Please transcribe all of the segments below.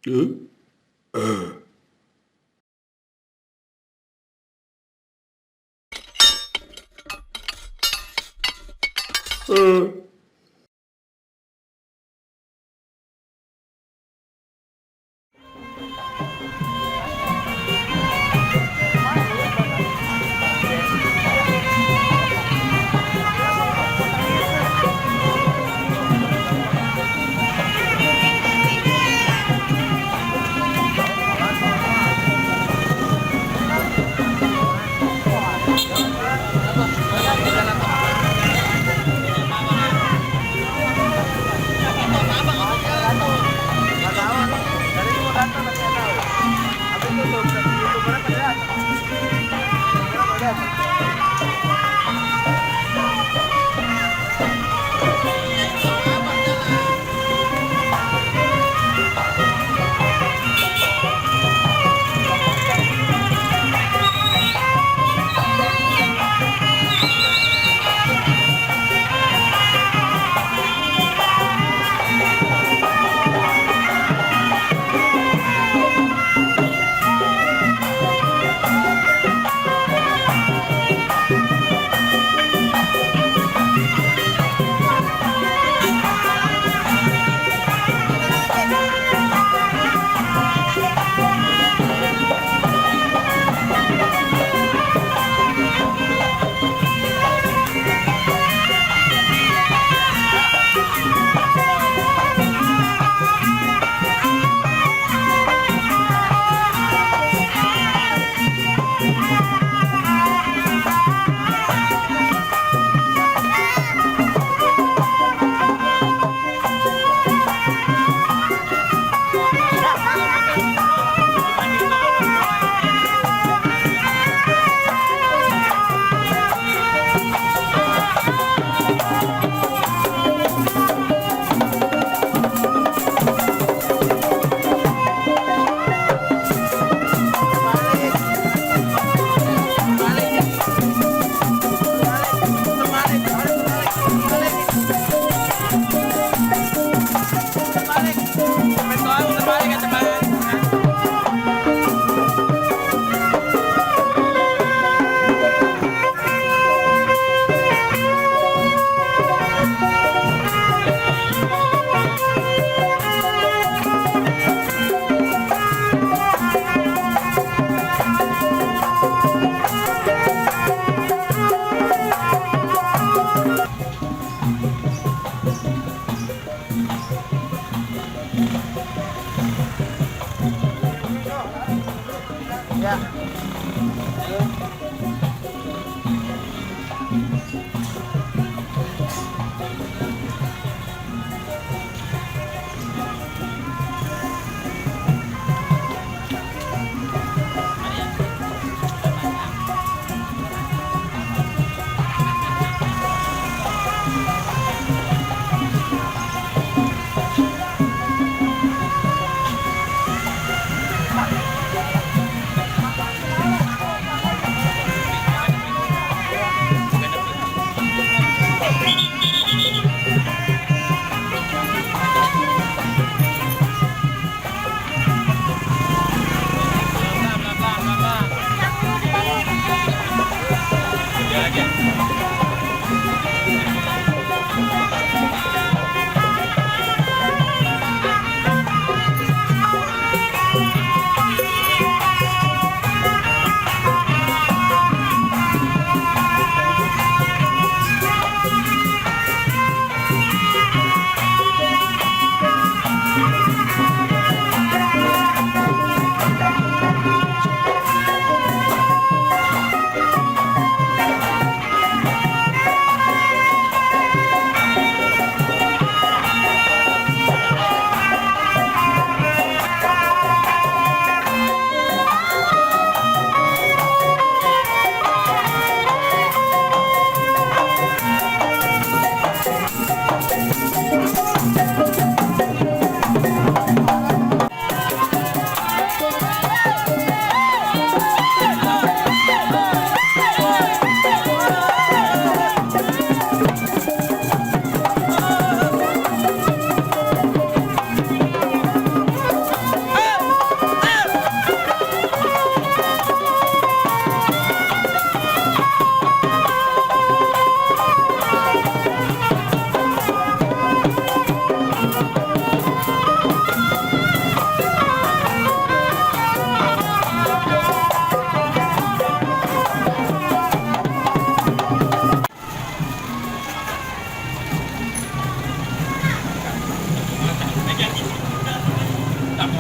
Huh? Uh, uh.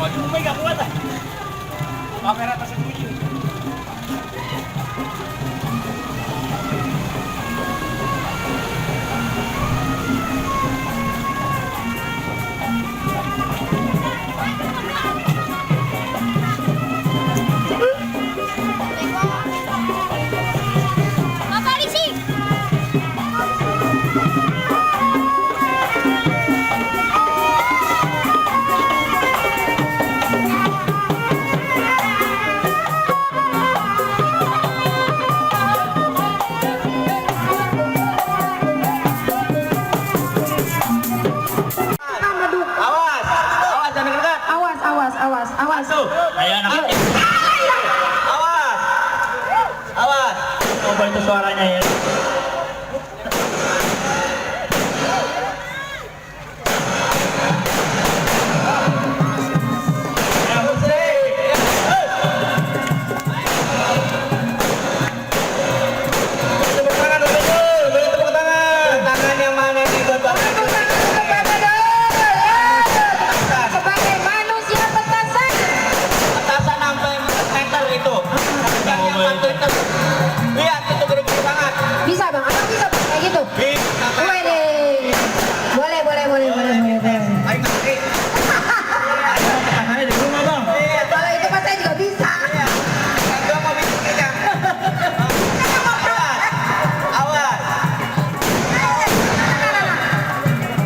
Mau may kakuha ta. Kamera ta sa kuya. Awas. Ayo anak kecil. Awas. Coba itu suaranya ya. Lihat itu gede-gede banget. Bisa bang, abang bisa bang kayak gitu. Wede. Boleh. Ayo kaki. Tangannya di rumah bang. Kalau itu pas saya juga bisa. Gua mau bikinnya. Awas.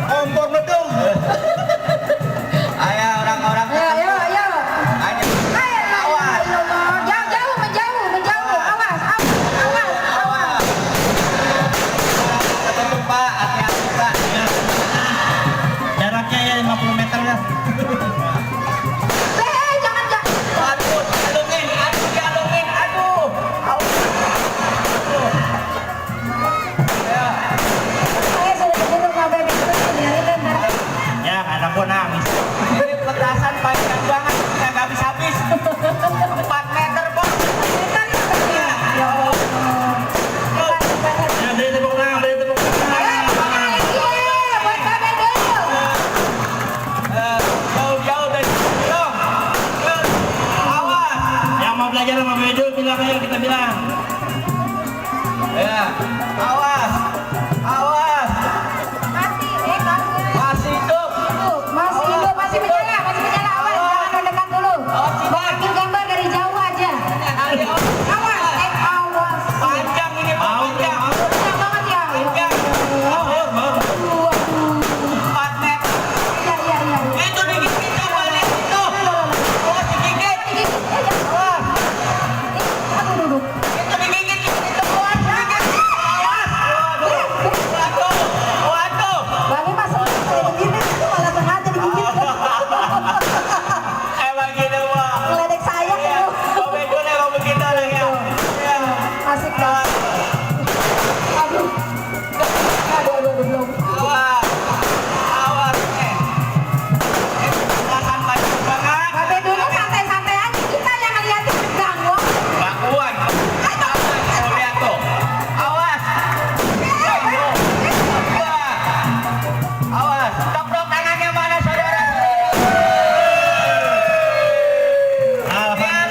Kompor bedung. Ayo orang-orang. Ayo. Ayo. Awas. Menjauh. Awas. Betul Pak, hati-hati Pak. Jaraknya ya 50 meter ya. Jangan. Aduh, dialungin. Aduh. Sudah duduk sampai begitu. Ya anak gua nangis. Ini petasan panjang banget, nggak habis-habis. 4 meter, Bos. Ya Allah. Ya beri tepuk tangan. Jauh-jauh dari dong. Awas. Yang mau belajar sama Bedo bilang ayo kita bilang. Ya, awas. Masih hidup. Masih menyala. Awas, jangan mendekat dulu. Ambil gambar dari jauh aja. Awas. Panjang ini, Pak, panjang. Panjang banget ya. Panjang. 4 meter. Iya. Itu digigit coba lihat itu. Oh, digigit. Awas. Aku duduk. Itu digigit itu buat digigit. Waduh. Bagi pas begini itu malah sengaja digigit. Emang gitu, Pak. Ngeledek saya Iya, itu. Pak Bedo emang begitu orangnya. Iya. Asik dah. Aduh. Belum. Awas. Petasan panjang banget. Babe dulu santai-santai aja, kita yang ngeliatin tegang loh. Bakuan. Tuh, lihat tuh. Awas. Awas. Tok tangannya mana, saudara? Lihat,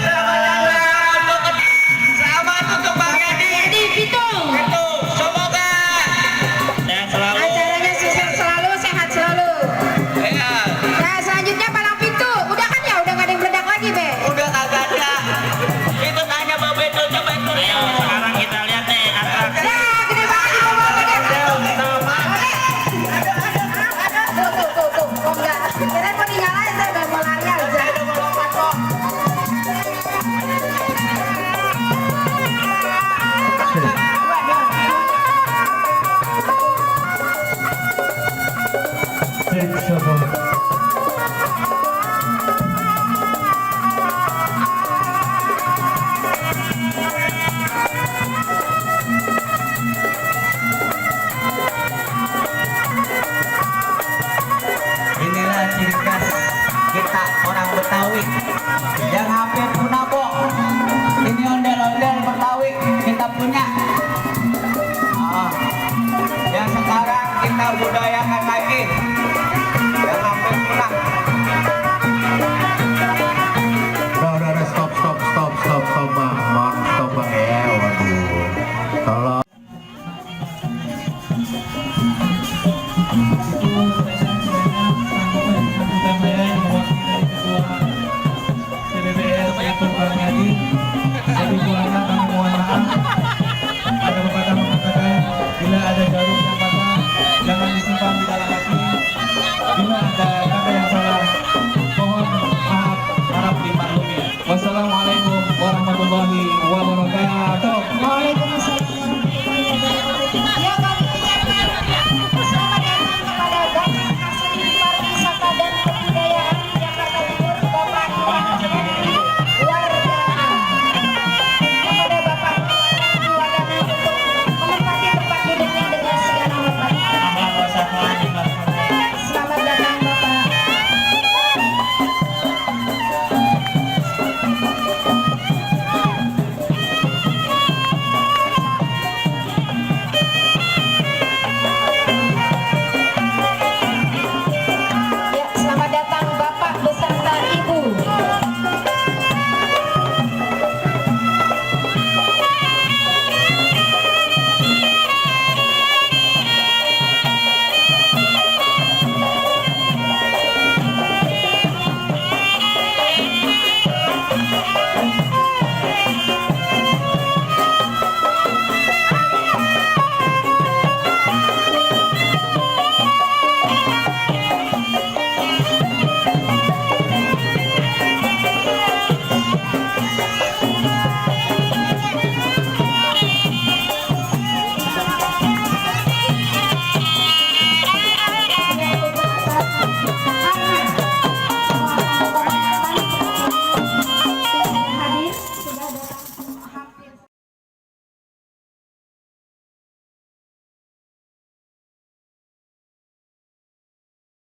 selamat untuk Bang Edi. Pitung. Itu, semoga. Sehat selalu. Acaranya sukses selalu, sehat selalu. Ya, Nah selanjutnya Palang Pintu. Udah kan ya, udah gak ada yang meledak lagi be. udah kagak ada. Itu tanya Bang Bedo, coba itu. Ayo sekarang kita lihat nih atraksi. Ya gede banget di bawah lagi. Tuh. Oh enggak. Kirain mau dinyalain, saya udah mau lari aja. Saya udah mau lompat kok. Inilah ciri khas kita orang Betawi yang hampir punah, Bo. Ini ondel-ondel Betawi kita punya. Yang sekarang kita budayakan lagi.